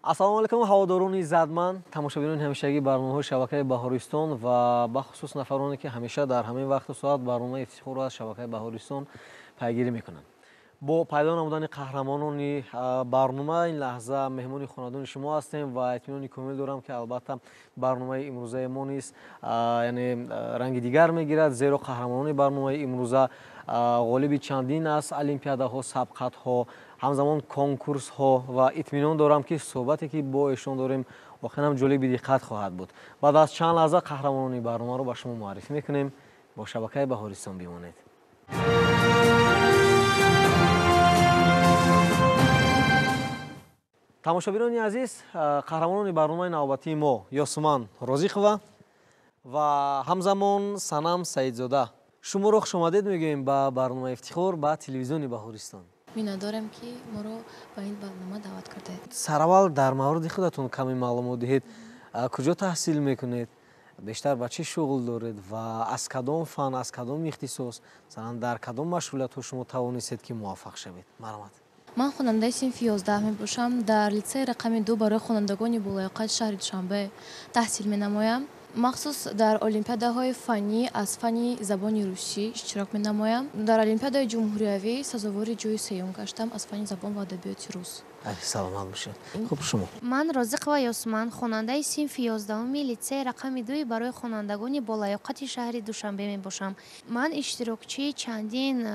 Ассалому алайкум, ҳаводорони задман, тамошобинони ҳамешагии барномаҳои шабакаи Баҳористон ва бахусус нафароне, ки ҳамеша дар ҳамин вақту соат барномаи Ифтихорро аз шабакаи Баҳористон пайгирӣ мекунанд. Бо пайдо намудани қаҳрамонони барнома ин лаҳза меҳмони хонадони шумо ҳастем ва итминони комил дорам, ки албатта барномаи имрӯзаи мо низ яъне ранги дигар мегирад, зеро қаҳрамонони барномаи имрӯза ғолиби чандин аз олимпиадаҳо, сабқатҳо, ҳамзамон конкурсҳо ва итминон дорам, ки суҳбате, ки бо эшон дорем, воқеан ҳам ҷолиби диққат хоҳад буд. Баъд аз чанд лаҳза қаҳрамонони барномаро ба шумо муаррифӣ мекунем. Бо шабакаи Баҳористон бимонед. Тамошобинони азиз, қаҳрамонони барномаи навбатии мо Ёсуман Розиқова ва ҳамзамон Санам Саидзода. Шуморо хушомадед мегӯем ба барномаи Ифтихор ба телевизиони Баҳористон. Миннатдорем, ки моро ба ин барнома даъват кардаед. Сараввал дар мавриди худатон каме маълумот диҳед. Куҷо таҳсил мекунед, бештар ба чӣ шуғл доред ва аз кадом фан, аз кадом ихтисос, масалан, дар кадом машғулиятҳо шумо тавонистед, ки муваффақ шавед? Марҳамат. Ман хонандаи синфи 11 мебошам. Дар литсеи рақами 2 барои хонандагони болаёқат шаҳри Душанбе таҳсил менамоям. Махсус дар олимпиадаҳои фаннӣ аз фанни забони русӣ иштирок менамоям. Дар олимпиадаи ҷумҳуриявӣ сазовори ҷои сеюм гаштам аз фанни забон ва адабиёти рус. Саломат бошед. Хуб, шумо? Ман Розиқова Ёсуман, хонандаи синфи 11-уми литсеи рақами 2 барои хонандагони болаёқати шаҳри Душанбе мебошам. Ман иштирокчии чандин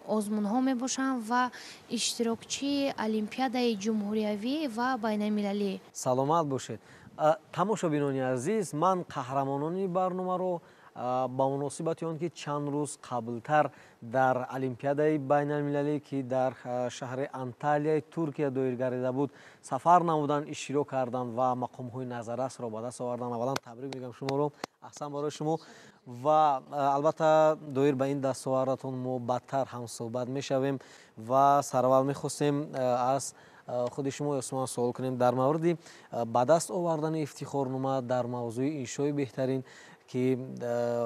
озмунҳо мебошам ва иштирокчии олимпиадаи ҷумҳуриявӣ ва байналмилалӣ. Саломат бошед. Тамошобинони азиз, ман қаҳрамонони барномаро ба муносибати он, ки чанд рӯз қаблтар дар олимпиадаи байналмилалӣ, ки дар шаҳри Анталияи Туркия доир гардида буд, сафар намуданд, иштирок карданд ва мақомҳои назаррасро ба даст оварданд. Аввалан табрик мегӯям шуморо, аҳсан барои шумо ва албатта доир ба ин дастовардатон мо бадтар ҳам суҳбат мешавем ва сараввал мехостем аз худи шумо, Ёсуман, суол кунем дар мавриди ба даст овардани ифтихорнома дар мавзӯи иншои беҳтарин, ки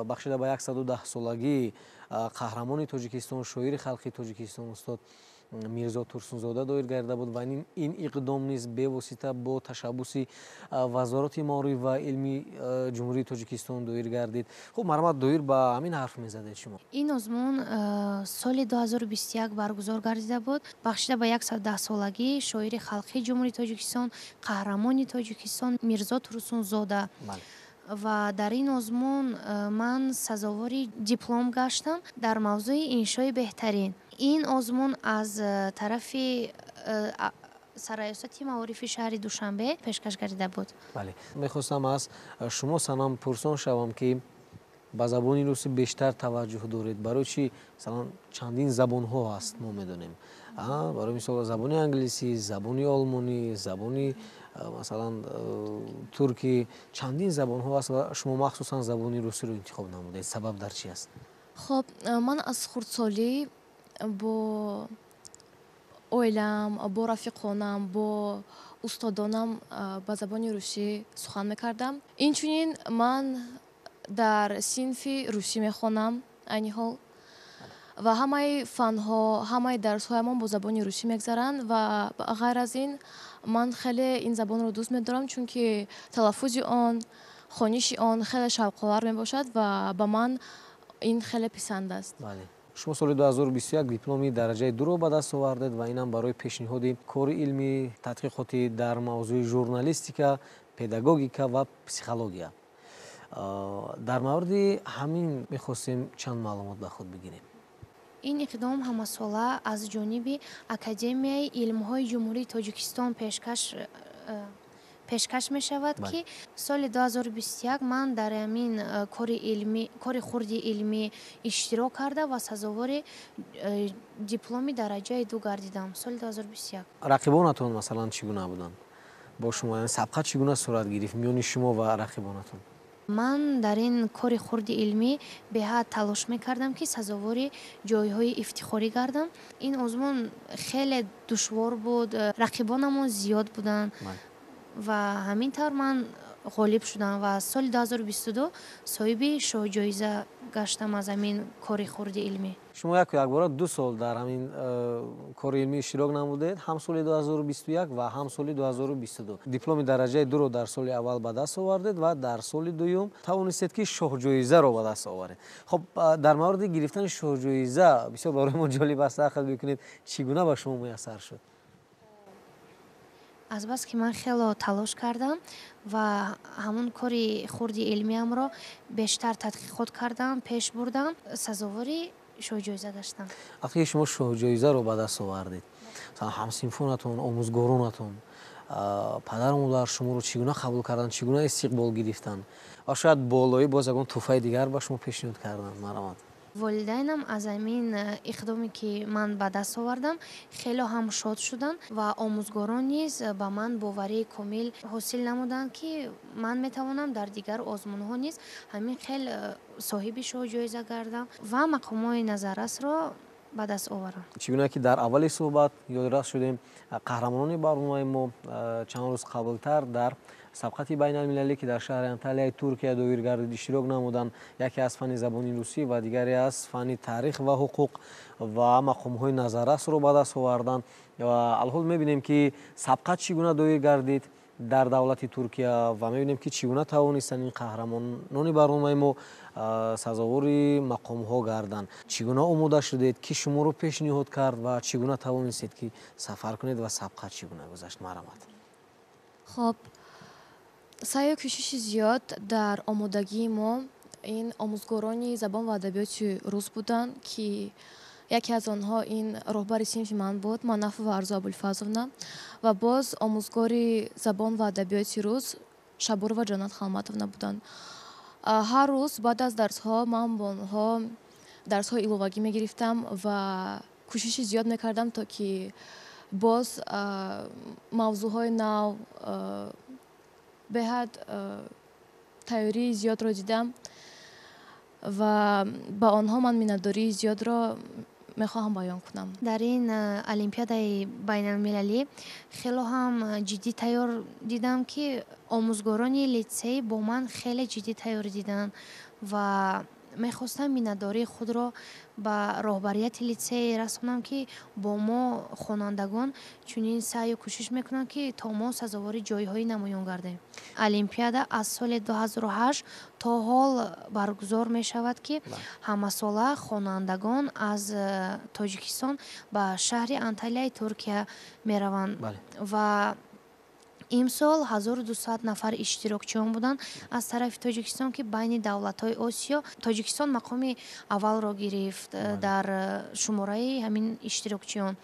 бахшида ба 110-солагии қаҳрамони Тоҷикистон, шоири халқи Тоҷикистон устод Мирзо Турсунзода доир гардида буд ва ин иқдом низ бевосита бо ташаббуси Вазорати маориф ва илми Ҷумҳурии Тоҷикистон доир гардид. Хуб, марҳамат, доир ба ҳамин ҳарф мезадед шумо. Ин озмун соли 2021 баргузор гардида буд, бахшида ба 110-солагии шоири халқии Ҷумҳурии Тоҷикистон, қаҳрамони Тоҷикистон Мирзо Турсунзода. Ва дар ин озмун ман сазовори диплом гаштам дар мавзӯи иншои беҳтарин. Ин озмун аз тарафи Сарраёсати маорифи шаҳри Душанбе пешкаш гардида буд. Бале, мехостам аз шумо, Санам, пурсон шавам, ки ба забони русӣ бештар таваҷҷӯҳ доред. Барои чӣ? Масалан, чандин забонҳо ҳаст, мо медонем, барои мисол, забони англисӣ, забони олмонӣ, забони масалан туркӣ, чандин забонҳо ҳаст ва шумо махсусан забони русиро интихоб намудед. Сабаб дар чӣ аст? Хоб, ман аз хурдсолӣ бо оилам, бо рафиқонам, бо устодонам ба забони русӣ сухан мекардам. Инчунин ман дар синфи русӣ мехонам айни ҳол ва ҳамаи фанҳо, ҳамаи дарсҳоямон бо забони русӣ мегзаранд ва ғайр аз ин ман хеле ин забонро дӯст медорам, чунки талаффузи он, хониши он хеле шавқовар мебошад ва ба ман ин хеле писанд аст. Бале, шумо соли 2021 дипломи дараҷаи 2-ро ба даст овардед ва инам барои пешниҳоди кори илмӣ тадқиқотӣ дар мавзӯи журналистика, педагогика ва психология. Дар мавриди ҳамин мехостем чанд маълумот ба худ бигирем. Ин иқдом ҳамасола аз ҷониби Академияи илмҳои Ҷумҳурии Тоҷикистон пешкаш мешавад, ки соли 2021 ман дар ҳамин кори хурди илмӣ иштирок карда ва сазовори дипломи дараҷаи 2 гардидам соли 2021. Рақибонатон, масалан, чӣ гуна буданд бо шумо? Яъне сабқат чӣ гуна сурат гирифт миёни шумо ва рақибонатон? Ман дар ин кори хурди илмӣ беҳад талош мекардам, ки сазовори ҷойҳои ифтихорӣ гардам. Ин озмун хеле душвор буд, рақибонамон зиёд буданд ва ҳамин тавр ман ғолиб шудам ва соли 2022 соҳиби шоҳҷоиза гаштам аз ҳамин кори хурди илмӣ. Шумо яку якбора 2 сол дар ҳамин кори илмӣ иштирок намудед, ҳам соли 2021 ва ҳам соли 2022. Дипломи дараҷаи 2-ро дар соли аввал ба даст овардед ва дар соли дуюм тавонистед ки шоҳҷоизаро ба даст оваред. Хоб, дар мавриди гирифтани шоҳҷоиза бисёр барои мо ҷолиб аст, нақл бикунед, чӣ гуна ба шумо муяссар шуд? Азбаски ман хело талош кардам ва ҳамон кори хурди илмиамро бештар тадқиқот кардам, пеш бурдам, сазовори шоҳҷоиза гаштам. Вақте ки шумо шоҳҷоизаро ба даст овардед, масалан ҳамсинфонатон, омӯзгоронатон, падару модар шуморо чӣ гуна қабул карданд, чӣ гуна истиқбол гирифтанд ва шояд болоӣ боз ягон тӯҳфаи дигар ба шумо пешниҳод карданд? Марҳамат. Волидайнам аз ҳамин иқдоме ки ман ба даст овардам хело ҳам шод шуданд ва омӯзгорон низ ба ман боварии комил ҳосил намуданд, ки ман метавонам дар дигар озмунҳо низ ҳамин хел соҳиби шоҳҷоиза гардам ва мақомҳои назаррасро ба даст оварам. Чӣ гуна ки дар аввали суҳбат ёдрас шудем, қаҳрамонони барномаи мо чанд рӯз қаблтар дар сабқати байналмилалӣ, ки дар шаҳри Анталияи Туркия доир гардид, иштирок намуданд. Яке аз фанни забони русӣ ва дигаре аз фанни таърих ва ҳуқуқ ва мақомҳои назаррасро ба даст оварданд. Ва алҳол мебинем, ки сабқат чӣ гуна доир гардид дар давлати Туркия ва мебинем, ки чӣ гуна тавонистанд ин қаҳрамонони барномаи мо сазовори мақомҳо гарданд. Чӣ гуна омода шудед, ки шуморо пешниҳод кард ва чӣ гуна тавонистед, ки сафар кунед ва сабқат чӣ гуна гузашт? Марҳамат. Хоб, саъю кӯшиши зиёд дар омодагии мо ин омӯзгорони забон ва адабиёти рус буданд, ки яке аз онҳо ин роҳбари синфи ман буд, Манафова Арзу Абулфазовна, ва боз омӯзгори забон ва адабиёти рус Шабурова Ҷаннат Халматовна буданд. Ҳар рӯз баъд аз дарсҳо ман бо онҳо дарсҳои иловагӣ мегирифтам ва кӯшиши зиёд мекардам, то ки боз мавзӯъҳои нав беҳад тайёрии зиёдро дидам ва ба онҳо ман миннатдории зиёдро мехоҳам баён кунам. Дар ин олимпиадаи байналмилалӣ хело ҳам ҷиддӣ тайёр дидам, ки омӯзгорони литсей бо ман хеле ҷиддӣ тайёр диданд ва мехостам миннатдории худро ба роҳбарияти литсей расонам, ки бо мо хонандагон чунин саъю кӯшиш мекунанд, ки то мо сазовори ҷойҳои намоён гардем. Олимпиада аз соли 2008 то ҳол баргузор мешавад, ки ҳамасола хонандагон аз Тоҷикистон ба шаҳри Анталияи Туркия мераванд ва имсол 1200 нафар иштирокчиён буданд аз тарафи Тоҷикистон, ки байни давлатҳои Осиё Тоҷикистон мақоми аввалро гирифт дар шумораи ҳамин иштирокчиён.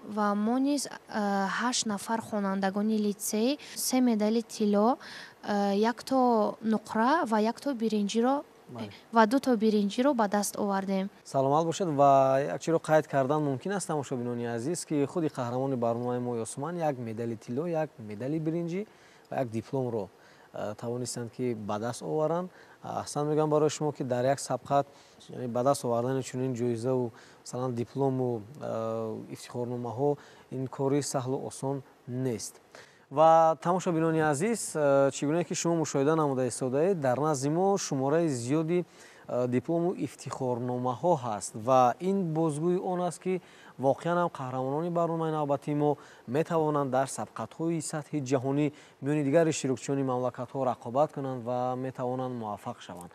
Ва мо низ 8 нафар хонандагони литсей 3 медали тилло, 1 нуқра ва 1 биринҷиро ва 2 биринҷиро ба даст овардем. Саломат бошед. Ва як чиро қайд кардан мумкин аст, тамошобинони азиз, ки худи қаҳрамони барномаи мо Ёсуман 1 медали тилло, 1 медали биринҷӣ ва 1 дипломро тавонистанд, ки ба даст оваранд. Аҳсан мегӯям барои шумо, ки дар як сабқат, яъне ба даст овардани чунин ҷоизаву масалан диплому ифтихорномаҳо ин кори саҳлу осон нест. Ва тамошобинони азиз, чӣ гуна ки шумо мушоҳида намуда истодаед, дар назди мо шумораи зиёди диплому ифтихорномаҳо ҳаст ва ин бозгӯи он аст, ки воқеан ҳам қаҳрамонони барномаи навбатии мо метавонанд дар сабқатҳои сатҳи ҷаҳонӣ миёни дигар иштирокчиёни мамлакатҳо рақобат кунанд ва метавонанд муваффақ шаванд.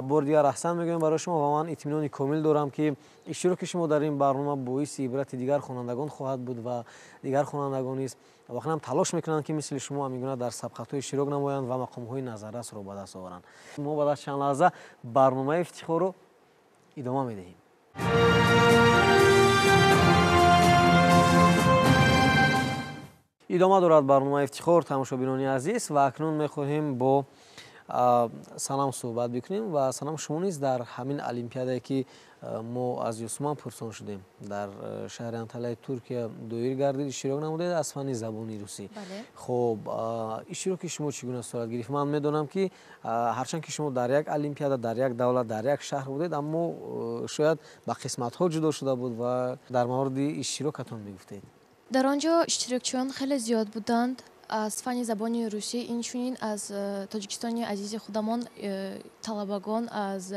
Бори дигар аҳсан мегӯям барои шумо ва ман итминони комил дорам, ки иштироки шумо дар ин барнома боиси ибрати дигар хонандагон хоҳад буд ва дигар хонандагон низ воқеан ҳам талош мекунанд, ки мисли шумо ҳамин гуна дар сабқатҳо иштирок намоянд ва мақомҳои назаррасро ба даст оваранд. Мо баъд аз чанд лаҳза барномаи ифтихорро идома медиҳем. Идома дорад барномаи ифтихор, тамошобинони азиз, ва акнун мехоҳем бо Санам суҳбат бикунем. Ва Санам, шумо низ дар ҳамин олимпиадае, ки мо аз Юсуман пурсон шудем, дар шаҳри Анталияи Туркия доир гардид, иштирок намудед аз фанни забони русӣ. Хоб, иштироки шумо чӣ гуна сурат гирифт? Ман медонам, ки ҳарчанд ки шумо дар як олимпиада, дар як давлат, дар як шаҳр будед, аммо шояд ба қисматҳо ҷудо шуда буд ва дар мавриди иштирокатон мегуфтед. Дар он ҷо иштирокчиён хеле зиёд буданд. Аз фанни забони русӣ инчунин аз Тоҷикистони азизи худамон талабагон аз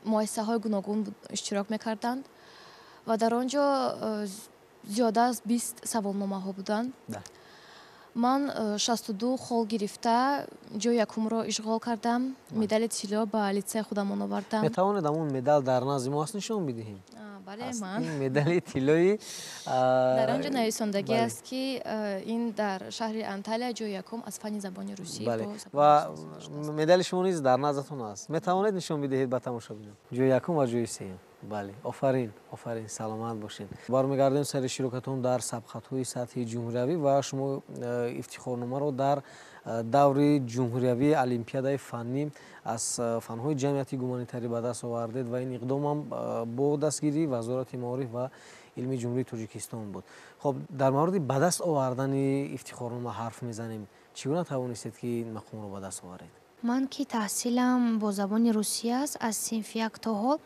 муассисаҳои гуногун иштирок мекарданд ва дар он ҷо зиёда аз 20 саволномаҳо буданд. Ман 62 хол гирифта ҷои якумро ишғол кардам, медали тилло ба литсеи худамон овардам. Метавонед ҳамон медал дар назди мо аст нишон бидиҳем? Бале, ман. Ин медали тиллои дар он ҷо нависондагӣ аст, ки ин дар шаҳри Анталия ҷои якум аз фанни забони русӣ. Ва медали шумо низ дар наздатон аст. Метавонед нишон бидиҳед ба тамошобинон? Ҷои якум ва ҷои сеюм. Бале, офарин, офарин, саломат бошед. Бармегардем сари иштирокатон дар сабқатҳои сатҳи ҷумҳуриявӣ ва шумо ифтихорномаро дар даври ҷумҳуриявии олимпиадаи фаннӣ аз фанҳои ҷамъияти гуманитарӣ ба даст овардед ва ин иқдомам бо дастгирии Вазорати маориф ва илми Ҷумҳурии Тоҷикистон буд. Хоб, дар мавриди ба даст овардани ифтихорнома ҳарф мезанем. Чӣ гуна тавонистед, ки ин мақомро ба даст оваред? Ман ки таҳсилам бо забони русӣ аст аз синфи як то ҳол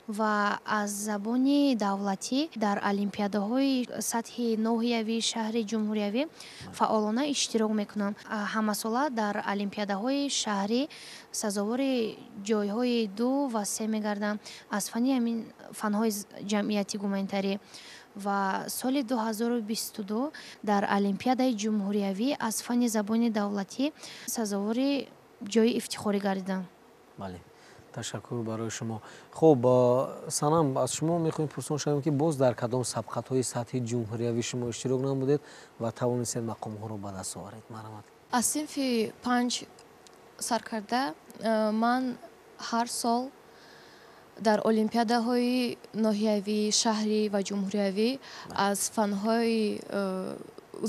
ва аз забони давлатӣ дар олимпиадаҳои сатҳи ноҳиявӣ, шаҳри, ҷумҳуриявӣ фаъолона иштирок мекунам. Ҳамасола дар олимпиадаҳои шаҳрӣ сазовори ҷойҳои ду ва се мегардам аз фанни ҳамин фанҳои ҷамъияти гуманитарӣ. Ва соли 2022 дар олимпиадаи ҷумҳуриявӣ аз фанни забони давлатӣ сазовори ҷои ифтихорӣ гардидам. Бале, ташаккур барои шумо. Хуб, Санам, аз шумо мехоҳем пурсон шавем, ки боз дар кадом сабқатҳои сатҳи ҷумҳуриявӣ шумо иштирок намудед ва тавонистед мақомҳоро ба даст оваред? Марҳамат. Аз синфи 5 сар карда ман ҳар сол дар олимпиадаҳои ноҳиявӣ, шаҳрӣ ва ҷумҳуриявӣ аз фанҳои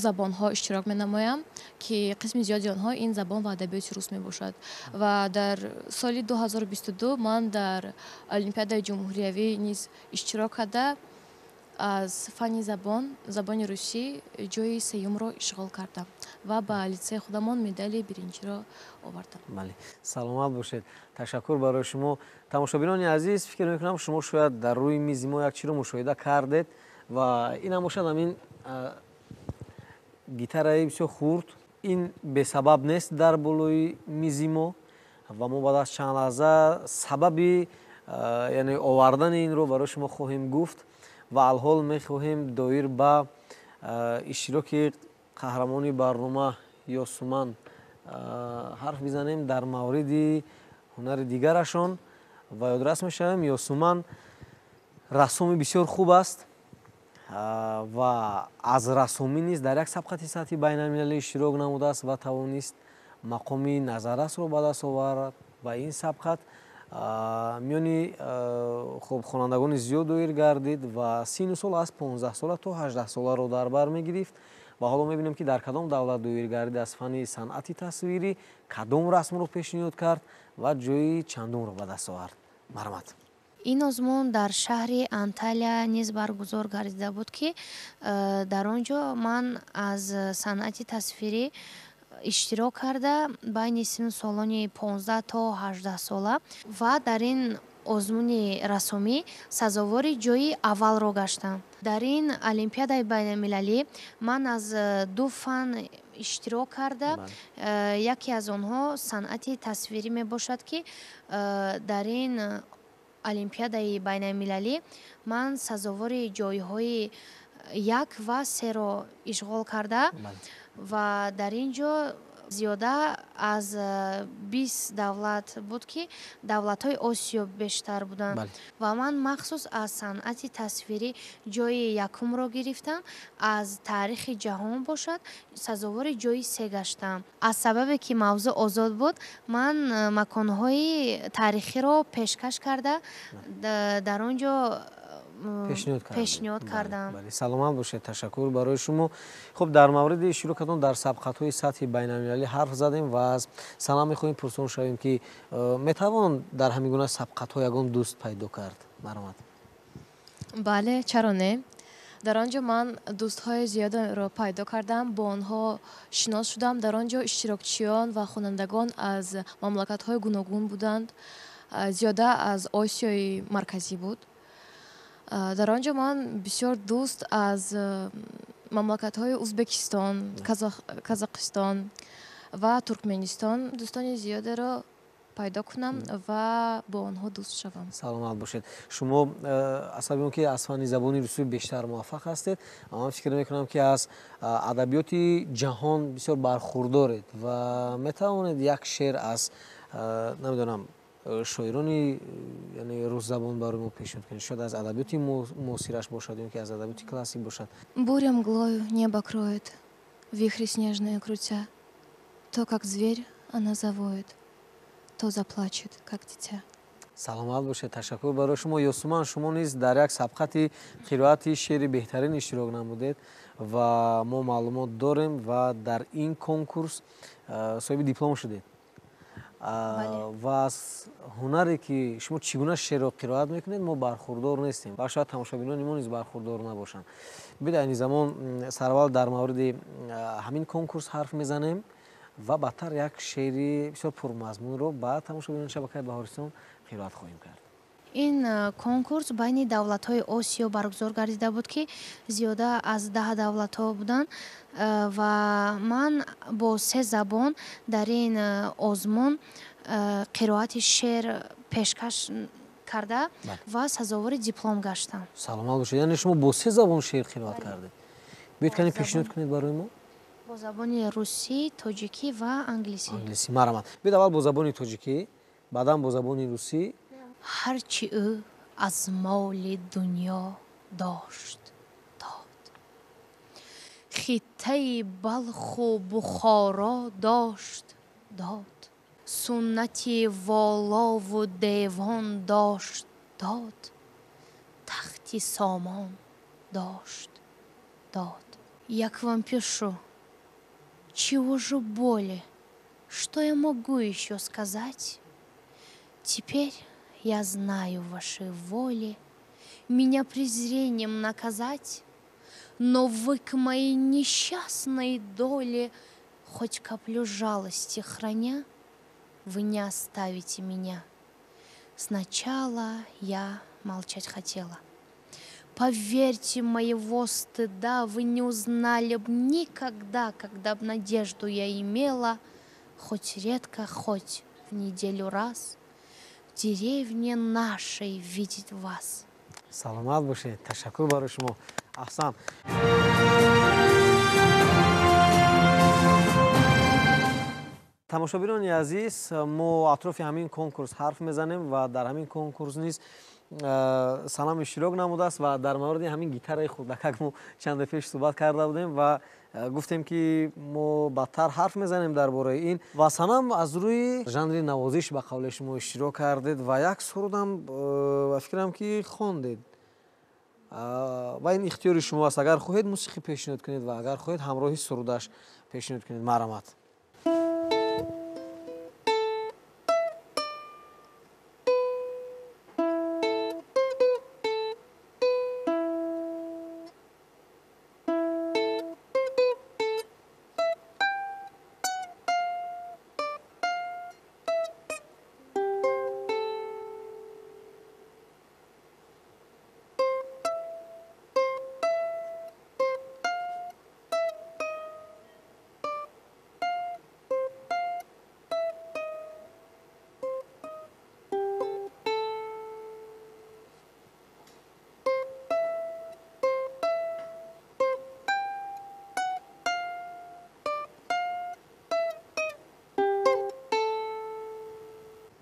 забонҳо иштирок менамоям, ки қисми зиёди онҳо ин забон ва адабиёти рус мебошад. Ва дар соли 2022 ман дар олимпиадаи ҷумҳуриявӣ низ иштирок карда аз фанни забон, забони русӣ ҷои сеюмро ишғол кардам ва ба литсеи худамон медали биринҷиро овардам. Бале, саломат бошед. Ташаккур барои шумо. Тамошобинони азиз, фикр мекунам, шумо шояд дар рӯи мизи мо як чиро мушоҳида кардед ва инам бошад ҳамин гитараи бисёр хурд. Ин бесабаб нест дар болои мизи мо ва мо баъд аз чанд лаҳза сабаби, яъне овардани инро барои шумо хоҳем гуфт ва алҳол мехоҳем доир ба иштироки қаҳрамони барнома Ёсуман ҳарф бизанем дар мавриди ҳунари дигарашон ва ёдрас мешавем. Ёсуман рассоми бисёр хуб аст ва аз рассомӣ низ дар як сабқати сатҳи байналмилалӣ иштирок намудааст ва тавонист мақоми назаррасро ба даст оварад ва ин сабқат миёни хуб хонандагони зиёд доир гардид ва сину сол аз 15 сола то 18 соларо дар бар мегирифт. Ва ҳоло мебинем, ки дар кадом давлат доир гардид, аз фанни санъати тасвирӣ кадом расмро пешниҳод кард ва ҷои чандумро ба даст овард. Марҳамат. Ин озмун дар шаҳри Анталия низ баргузор гардида буд, ки дар он ҷо ман аз санъати тасвирӣ иштирок карда байни сину солони 15 то 18 сола ва дар ин озмуни рассомӣ сазовори ҷои аввалро гаштам. Дар ин олимпиадаи байналмилалӣ ман аз ду фан иштирок карда, яке аз онҳо санъати тасвирӣ мебошад, ки дар ин олимпиадаи байналмилалӣ ман сазовори ҷойҳои як ва серо ишғол карда ва дар ин ҷо зиёда аз 20 давлат буд, ки давлатҳои Осиё бештар буданд, ва ман махсус аз санъати тасвирӣ ҷои якумро гирифтам. Аз таърихи ҷаҳон бошад, сазовори ҷои се гаштам. Аз сабабе ки мавзӯъ озод буд, ман маконҳои таърихиро пешкаш карда дар он ҷо пешниҳод кардам. Саломат бошед, ташаккур барои шумо. Хуб, дар мавриди иштирокатон дар сабқатҳои сатҳи байналмилалӣ ҳарф задем ва аз Санам мехоҳем пурсон шавем, ки метавон дар ҳамин гуна сабқатҳо ягон дӯст пайдо кард? Марҳамат. Бале, чаро не? Дар он ҷо ман дӯстҳои зиёдеро пайдо кардам, бо онҳо шинос шудам. Дар он ҷо иштирокчиён ва хонандагон аз мамлакатҳои гуногун буданд, зиёда аз Осиёи Марказӣ буд. Дар он ҷо ман бисёр дӯст аз мамлакатҳои Узбекистон, Казоқистон ва Туркменистон дӯстони зиёдеро пайдо кунам ва бо онҳо дӯст шавам. Саломат бошед. Шумо асаби он ки аз фанни забони русӣ бештар муваффақ ҳастед, ман фикр мекунам ки аз адабиёти ҷаҳон бисёр бархурдоред ва метавонед як шеър аз намедонам шоирони яъне русзабон барои мо пешниҳод кунед. Шояд аз адабиёти муосираш бошад ё ки аз адабиёти классик бошад. Буря мглою небо кроет, вихри снежные крутя, то как зверь она завоет, то заплачет, как дитя. Саломат бошед, ташаккур барои шумо. Ёсуман, шумо низ дар як сабқати қироати шеъри беҳтарин иштирок намудед ва мо маълумот дорем ва дар ин конкурс соҳиби диплом шудед. Ва аз ҳунаре ки шумо чӣ гуна шеърро қироат мекунед, мо бархурдор нестем ва шояд тамошобинони мо низ бархурдор набошанд. Бид айни замон сараввал дар мавриди ҳамин конкурс ҳарф мезанем ва баъдтар як шеъри бисёр пурмазмунро ба тамошобинони шабакаи Баҳористон қироат хоҳем кард. Ин конкурс байни давлатҳои Осиё баргузор гардида буд, ки зиёда аз 10 давлатҳо буданд ва ман бо 3 забон дар ин озмун қироати шеър пешкаш карда ва сазовори диплом гаштам. Саломат бошед. Яъне шумо бо 3 забон шеър қироат кардед. Биёед кане пешниҳод кунед барои мо. Бо забони русӣ, тоҷикӣ ва англисӣ. Англисӣ, марҳамат. Биёед аввал бо забони тоҷикӣ, баъдан бо забони русӣ. Ҳарчи ӯ аз моли дунё дошт дод, хиттаи Балху Бухоро дошт дод, суннати волову девон дошт дод, тахти сомон дошт дод. Я к вам пишу, чего же более, что я могу еще сказать? Теперь я знаю вашей воли меня презрением наказать, но вы к моей несчастной доле хоть каплю жалости храня, вы не оставите меня. Сначала я молчать хотела. Поверьте, моего стыда вы не узнали б никогда, когда б надежду я имела, хоть редко, хоть в неделю раз, в деревне нашей видеть вас. Саломат бошед, ташаккур барои шумо. Аҳсан. Тамошобинони азиз, мо атрофи ҳамин конкурс ҳарф мезанем ва дар ҳамин конкурс низ Санам иштирок намудааст ва дар мавриди ҳамин гитараи хурдакак мо чанде пеш суҳбат карда будем ва гуфтем ки мо бадтар ҳарф мезанем дар бораи ин. Ва Санам аз рӯи жанри навозиш ба қавле шумо иштирок кардед ва як сурудам ба фикрам ки хондед. Ва ин ихтиёри шумо аст. Агар хоҳед мусиқӣ пешниҳод кунед ва агар хоҳед ҳамроҳи сурудаш пешниҳод кунед. Марҳамат.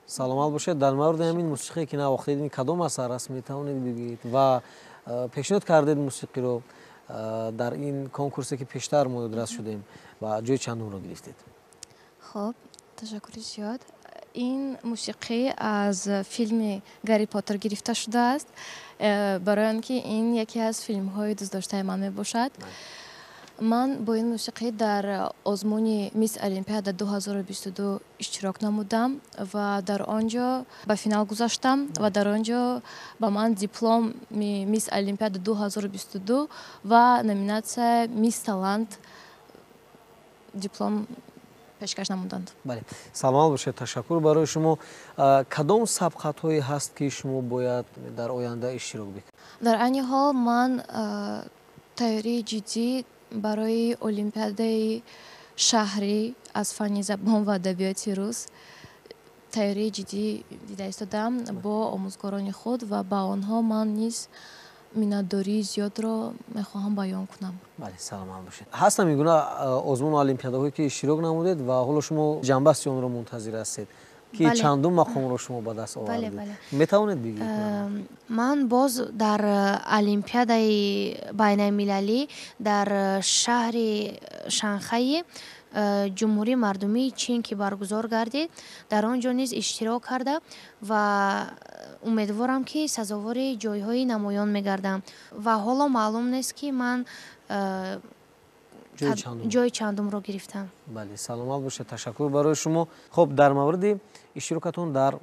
Саломат бошед. Дар мавриди ҳамин мусиқие ки навохтед, ин кадом асар аст, метавонед бигӯед ва пешниҳод кардед мусиқиро дар ин конкурсе ки пештар мо ёдрас шудем ва ҷои чандумро гирифтед? Хоб, ташаккури зиёд. Ин мусиқӣ аз филми Гарри Поттер гирифта шудааст, барои он ки ин яке аз филмҳои дӯстдоштаи ман мебошад. Ман бо ин мусиқӣ дар озмуни Мисс Олимпиада 2022 иштирок намудам ва дар он ҷо ба финал гузаштам ва дар он ҷо ба ман дипломи Мисс Олимпиада 2022 ва номинатсия Мисс Талант диплом пешкаш намуданд. Бале, саломат бошед, ташаккур барои шумо. Кадом сабқатҳое ҳаст ки шумо бояд дар оянда иштирок бикунед? Дар айни ҳол ман тайёрии ҷиддӣ Барои олимпиадаи шаҳрӣ аз фанни забон ва адабиёти рус тайёрии ҷиддӣ дида истодам бо омӯзгорони худ ва ба онҳо ман низ миннатдории зиёдро мехоҳам баён кунам. Бале, саломат бошед. Ҳастам ин гуна озмуну олимпиадаҳое ки иштирок намудед ва ҳоло шумо ҷанбасти онро мунтазир ҳастед, ки чандум мақомро шумо ба даст овардед? Метавонед бигӯед? Ман боз дар олимпиадаи байналмилалӣ дар шаҳри Шанхайи Ҷумҳурии Мардумии Чин, ки баргузор гардид, дар он ҷо низ иштирок карда ва умедворам, ки сазовори ҷойҳои намоён мегардам. Ва ҳоло маълум нест, ки ман ҷои чандумро гирифтам. Бале, саломат бошед, ташаккур барои шумо. Хуб, дар мавриди иштирокатон дар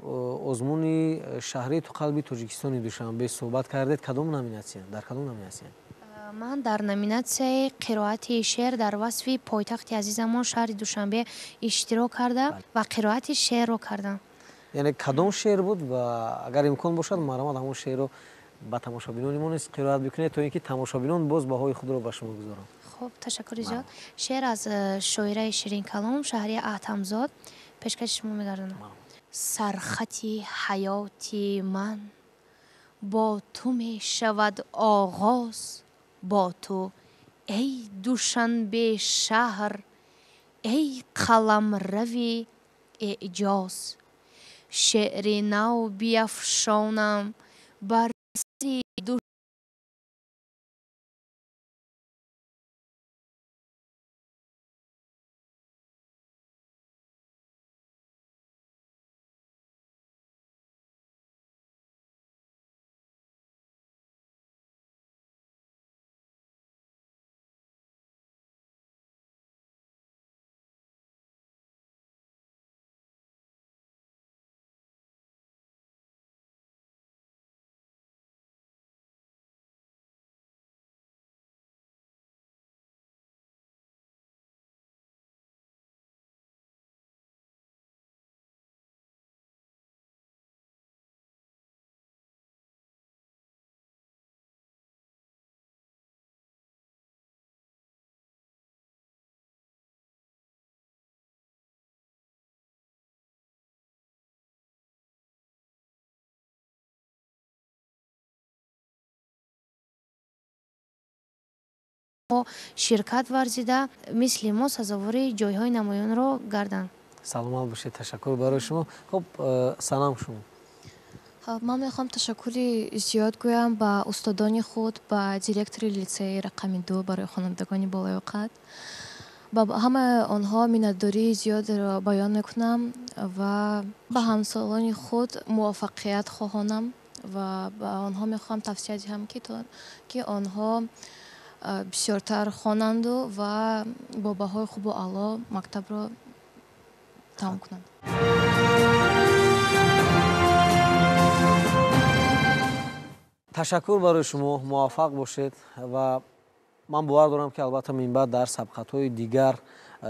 озмуни шаҳрии ту қалби Тоҷикистони Душанбе суҳбат кардед. Кадом номинатсия? Дар кадом номинатсия? Ман дар номинатсияи қироати шеър дар васфи пойтахти азизамон шаҳри Душанбе иштирок карда ва қироати шеърро кардам. Яъне кадом шеър буд ва агар имкон бошад, марҳамат, ҳамон шеърро ба тамошобинони мо низ қироат бикунед, то ин ки тамошобинон боз баҳои худро ба шумо гузоранд. Хуб, ташаккури зиёд. Шеър аз шоираи ширинкалом Шаҳрия Аҳтамзод пешкаши шумо мегардонам. Сархати ҳаёти ман бо ту мешавад оғоз, бо ту, эй Душанбе шаҳр, эй қаламрави эъҷоз. Шеъри нав биафшонам бар сари ширкат варзида, мисли мо сазовори ҷойҳои намоёнро гарданд. Саломат бошед, ташаккур барои шумо. Хуб, Санам, шумо? Ман мехоҳам ташаккури зиёд гӯям ба устодони худ, ба директори литсеи рақами 2 барои хонандагони болаёқат. Ба ҳамаи онҳо миннатдории зиёдро баён мекунам ва ба ҳамсолони худ муваффақият хоҳонам ва ба онҳо мехоҳам тавсия диҳам, ки онҳо бисёртар хонанду ва бо баҳои хубу аъло мактабро тамом кунанд. Ташаккур барои шумо, муваффақ бошед ва ман бовар дорам, ки албатта минбаъд дар сабқатҳои дигар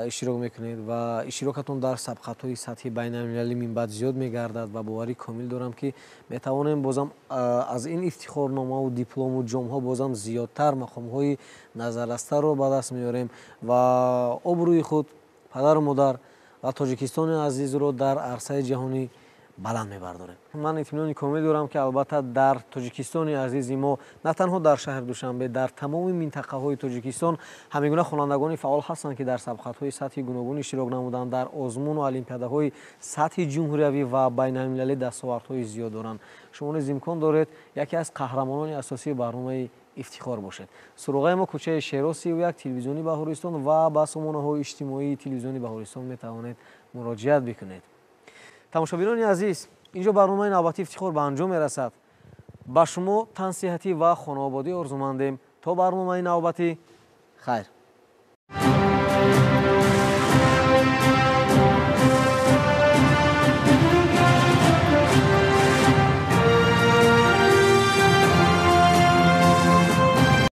иштирок мекунед ва иштирокатон дар сабқатҳои сатҳи байналмилалӣ минбаъд зиёд мегардад ва боварӣ комил дорам, ки метавонем бозам аз ин ифтихорномаву диплому ҷомҳо бозам зиёдтар мақомҳои назаррастарро ба даст меорем ва обрӯи худ, падару модар ва Тоҷикистони азизро дар арсаи ҷаҳонӣ баланд мебардорем. Ман итминони комил дорам, ки албатта дар Тоҷикистони азизи мо, на танҳо дар шаҳри Душанбе, дар тамоми минтақаҳои Тоҷикистон ҳамин гуна хонандагони фаъол ҳастанд, ки дар сабқатҳои сатҳи гуногун иштирок намуданд, дар озмуну олимпиадаҳои сатҳи ҷумҳуриявӣ ва байналмилалӣ дастовардҳои зиёд доранд. Шумо низ имкон доред яке аз қаҳрамонони асосии барномаи Ифтихор бошед. Суроғаи мо кӯчаи Шеро 31, телевизиони Баҳористон ва ба сомонаҳои иҷтимоии телевизиони Баҳористон метавонед муроҷиат бикунед. Тамошобинони азиз, инҷо барномаи навбатии Ифтихор ба анҷом мерасад. Ба шумо тансиҳатӣ ва хонаободӣ орзумандем. То барномаи навбатӣ, хайр.